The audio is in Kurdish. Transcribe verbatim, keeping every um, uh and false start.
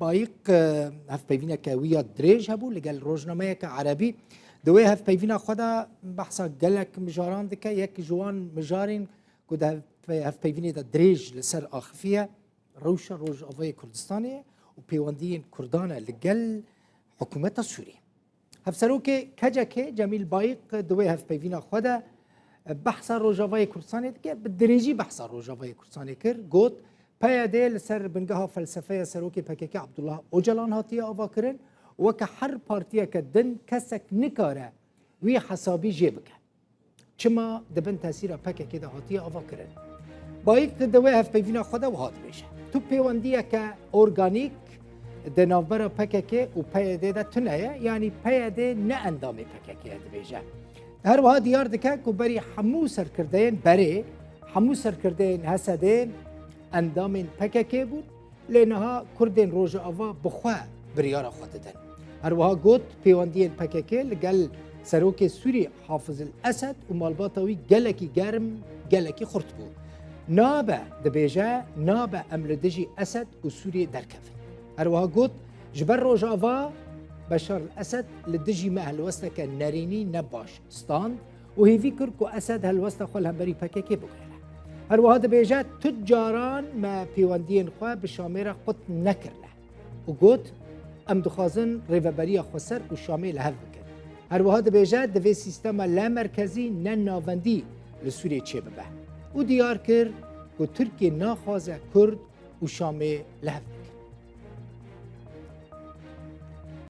Bayik, e, hevpeyvîneke wî ya dirêj hebû li gel rojnameyeke erebî. Di wê hevpeyvîna xwe de behsa gelek mijaran dike. Yek ji wan mijarên ku di hev-, hevpeyvînê de dirêj li ser axifiye, rewşa Rojavayê Kurdistanê ye û pêwendiyên Kurdan e li gel hikûmeta Sûrî. Hevserokê KCKê Cemîl Bayik di wê hevpeyvîna xwe de behsa Rojavayê Kurdistanê dike, bi dirêjî behsa Rojavayê Kurdistanê kir, got, P Y D li ser bingeha felsefeya serokê P K K Abdullah Ocalan hatiye avakirin û weke her partiyeke din kesek nikare wî hesabî jê bike. Çima di bin tesîra P K K de hatiye avakirin? Bayik di wê hevpeyvîna xwe de wiha dibêje, Tu pêwendiyeke organîk di navbera P K K û P Y D de tune ye, yanî P Y D ne endamê P K K ye, dibêje. Her wiha diyar dike ku berî hemû serkirdeyên berê, hemû serkirdeyên H S D'ê endamên P K K bûn, lê niha Kurdên Rojava bi xwe biryara xwe didin. Her wiha got, pêwendiyên P K K li gel Serokê Sûrî Hafiz el Esed û malbata wî gelekî germ, gelekî xurt bû. Nabe, dibêje, nabe em li dijî Esed û Sûriyê derkevin. Her wiha got, Ji ber Rojava, Beşar el Esed li dijî me helwesteke nerînî ne baş stand û hêvî kir ku Esed helwesta xwe li hemberî P K K biguhere. Her wiha dibêje, Tu caran me pêwendiyên xwe bi Şamê re qut nekirine û got, Em dixwazin rêveberiya xweser û Şamê li hev bikin. Her wiha dibêje, Divê sîstema lamerkezî ne navendî li Sûriyê çêbibe û diyar kir ku Tirkiye naxwaze Kurd û Şamê li hev bibin.